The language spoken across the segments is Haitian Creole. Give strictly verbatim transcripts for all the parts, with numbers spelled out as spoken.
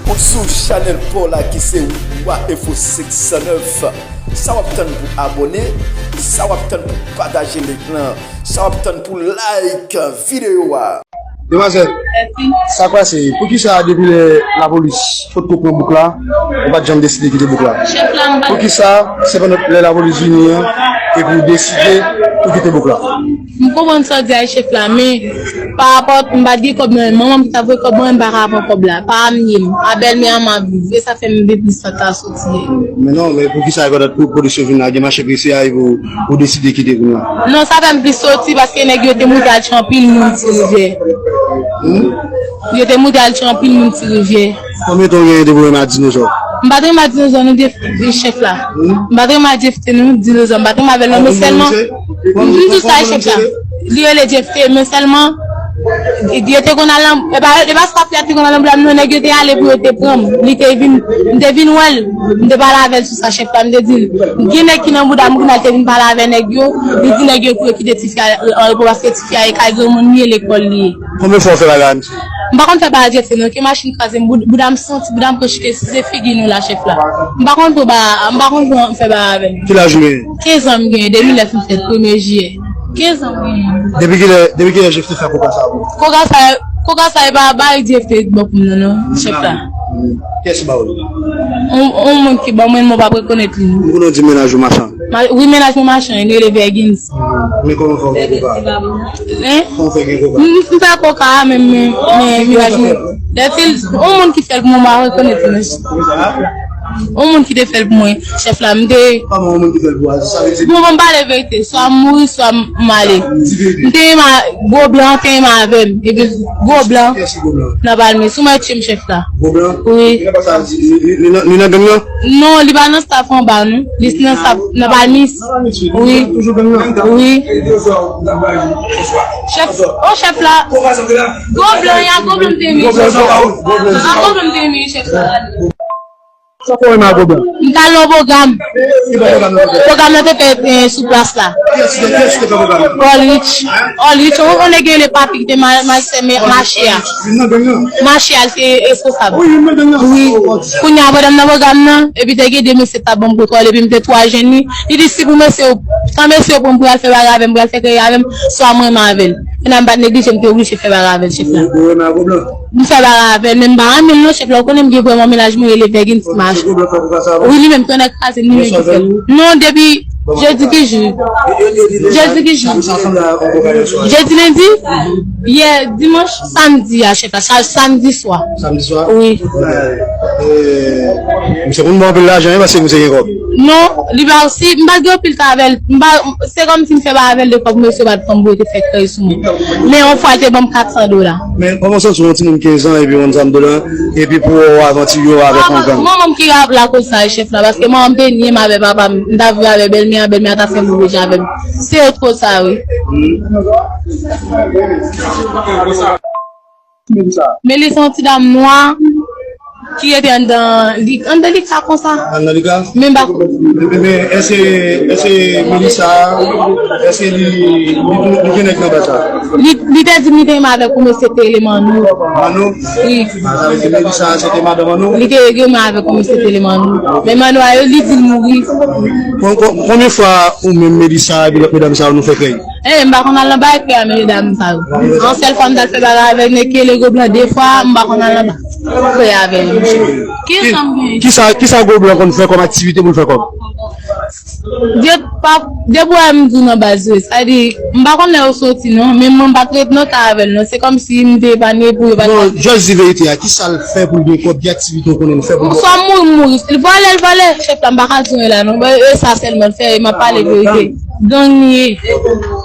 Ou sou chanèl pa w la ki se Wa Enfo senk san nèf. Sa w ap tann pou abòne? Sa w ap tann pou pataje link lan? Sa w ap tann pou like videyo a? Demwazèl, sa k pase? Poukisa depi lè lapolis potko pran bouk la, ou pa t janm deside kite bouk la? Poukisa se pandan lè lapolis vini an epi w deside pou kite bouk la? M konprann sa w di a, chèf la, men pa rapò, m pa t gen kòb nan men m. Manman m ki t ap voye kòb mwen, m pa ka pran kòb la. Pa m ye m. A bèlmè a m ap viv. E sa fè m vin plis sòt a soti. Men non, men poukisa e pandan pou polis yo vin la, gen mache prese a, epi w, ou deside kite kounye a? Non, sa fè m plis soti, paske nèg yo te moute al tchwe anpil moun Ti Rivyè. Hmm? Yo te moute al tchwe anpil moun Ti Rivyè. Konbyen tan w genyen depi w renmen ak dinozò? M pa t renmen ak dinozò, non, Jeff, chèf la. Hmm? M pa t renmen ak Jeff, non, dinozò. M pa t renmen avè l, non, men sèlman, m di w sa, chèf la. Li rele Jeff, men sèlman, yo te konn al nan, e pa, e pa staff la te konn al nan blam, non, nèg yo te ale pou yo te pran m. Li te vin, m te vin wè l, m te pale avè l sou sa, chèf la, m te di l, gen nèg ki nan bouda m, kounye a l te vin pale avè nèg yo, li di nèg yo pou yo kite tifi a an repo, paske tifi a e kay granmoun li ye, lekòl li ye. Konbyen fwa w fè bagay a misye? M pa konn fè bagay a Jeff, non, ke machin kraze m, boud-, bouda m santi, bouda m pran chike, si se figi nou la, chèf la. M pa konn pran bagay, m pa konn pran fè bagay avè l. Ki laj ou genyen? Kenz an m genyen, de mil nèf m fèt, premye jiyè. Kenz an m genyen. Depi kilè, depi kilè Jeff te fè koka sa pou ou? Koka sa, koka sa e pa bagay Jeff te ban pou m nan, non, chèf la. Kiyès ki ba ou li? On, on moun ki ban mwen, mwen pa rekonèt li, non. M konnen w di mennaj ou machan. Ma-, wi, mennaj mwen machan, li rele Vergins. Men kòman w fè w gen koka? Hein? Kòman w fè gen koka? M, m fè koka a menm, men, men mennaj mwen. Lè se on moun ki fè l pou mwen, m pa rekonèt li, non. On moun ki te fè l pou mwen, chèf la, m te. Kòman on moun ki fè l pou ou a? Sa vle di. Bon, bon, m pale verite. Swa m mouri, swa m, m ale. M te renmen gwo blan, te renmen avè m. Epi gwo blan. Kiyès ki gwo blan? Nan Palmis. Ou mèt tchwe m, chèf la. Gwo blan? Wi. Li nan, li nan, li nan gang nan? Non, li pa nan staff anba, non. Li nan staff nan Palmis. Wi. Wi. Chèf, o chèf la. Gwo blan, ya gwo blan m te renmen. A gwo blan m te renmen, chèf la. Sa fè w renmen ak gwo blan? M t al nan yon pwogram. Ki bò pwogram nan te fè? Pwogram nan te fèt, eh, sou plas la. Kiyès ki te, kiyès ki te fè pwogram nan? Paul Rich. Paul Rich, ou konnen gen le papi ki te ma-, ma-, se me-, mache a. Youn nan gang nan? Mache a, li te responsab. Wi, youn nan gang nan. Wi. Kounye a, pandan m nan pwogram nan, epi te gen de mesye t ap ban m kontwòl, epi m te twò al jwenn li. Li di, si pou mesye yo, tan mesye yo pran m pou y al fè bagay avè m, pou y al fè kreye avè m, swa mwen renmen avè l. Kounye a, m pa t neglije, m te oblije fè bagay avè l, chèf la. Ou renmen ak gwo blan? M fè bagay avè l, men m pa renmen l non, chèf la. Ou konnen m gen vrèman mennaj mwen rele Vergin Smash. Wi, li menm, tonnè kraze l, li menm ki fè l. Non, depi jedi ki jou. Jedi ki jou. Jedi, lendi, yè, dimanch, samdi a, chèf la. Sa, samdi swa. Samdi swa? Wi. Misye konn ba w anpil lajan, wi, paske misye gen kòb. Non, li pa osi, m pa gen anpil tan avè l. M pa, se kòmsi m fè bagay avè l de kòb, mesye pa t pran m pou yo te fè krèy sou mwen. Men yon fwa, l te ban m kat san dola. Men kòman w santi w, yon timoun kenz an, epi w konn sa m di w la, epi pou w avantire w avèk yon gang? Manman m ki lakoz sa, chèf la, paske manman m te nye m avè papa m, m t ap viv avè bèlmè a, bèlmè a t ap fè move jan avè m. Se yo t koz sa, wi. Melissa? Melissa, yon ti dam nwa ki rete anndan li, anndan li ka konsa. Anndan li ka? Men m pa. Men, men, èske, èske Melissa, èske li, li, li gen nèg nan baz la? Li, li te di m li te renmen avèk yon mesye te rele Manou. Manou? Wi. A, sa vle di Melissa se te madan Manou? Li te renmen avèk yon mesye te rele Manou. Men Manou a yo, li di l mouri. Kon-, kon-, konbyen fwa ou menm Melissa epi lòt medam sa yo nou fè krèy? Eh, m pa konn al nan bagay krèy a, mesye dam sa yo. Yon sèl fwa m t al fè bagay avèk nèg ki rele gwo blan de fwa, m pa konn al nan bagay krèy avè yo. Ki, kisa, kisa gwo blan konn fè kòm aktivite pou l fè kòb? De pa, de pou m di w nan baz, wi. Sa di, m pa konn lè yo soti, non, men mwen m pa t ret nan kay avè l, non. Se kòmsi m te epanye pou yo pa t. Non, just di verite a. Kisa l fè pou l gen kòb? Ki aktivite w konnen l fè pou l gen kòb? Swa m mouri, m mouri. L vòlè, l vòlè. Chèf la, m pa ka di w la, non. E sa sèlman l fè, m ap pale verite. Gang li ye.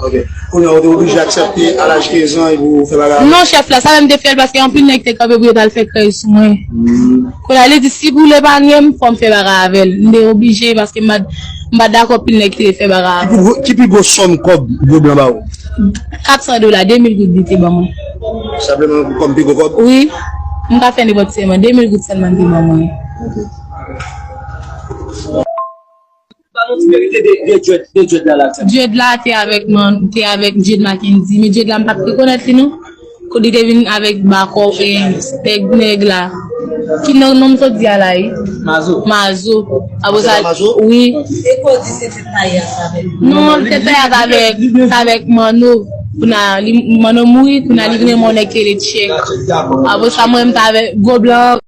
Ok. Kounye a, ou te oblije aksepte a laj kenz an epi w fè bagay avè l? Non, chèf la, sa menm te fè l paske anpil nèg te kanpe pou yo t al fè krèy sou mwen. Hmm. Kounye a, li di, si pou l epanye m, fò m fè bagay avè l. M te oblije paske m pa, m pa dakò anpil nèg te fè bagay avè l. Ki pi gwo, ki pi gwo sòm kòb gwo blan ba ou? Kat san dola, de mil goud li te ban mwen. Senpleman kòm pi gwo kòb? Wi. M ka fè nenpòt sèman, de mil goud sèlman li te ban mwen. Ba nou ti verite de, de Djed, de Djed la, la, sa. Djed la te avèk man, te avèk Djed Mackendy, men Djed la m pa t rekonèt li non. Kou li te vin avèk bakò, e, tèg nèg la. Ki non, non m sot di a la, wi. Mazo. Mazo. Apre sa, wi. E ko di se tèt taye a sa avèk? Non, tèt taye a sa avèk, sa avèk Manno. Kounye a, li, Manno mouri, kounye a, li vin renmen yon nèg ki rele Tchèk. Apre sa, mwen, m ta avèk gwo blan,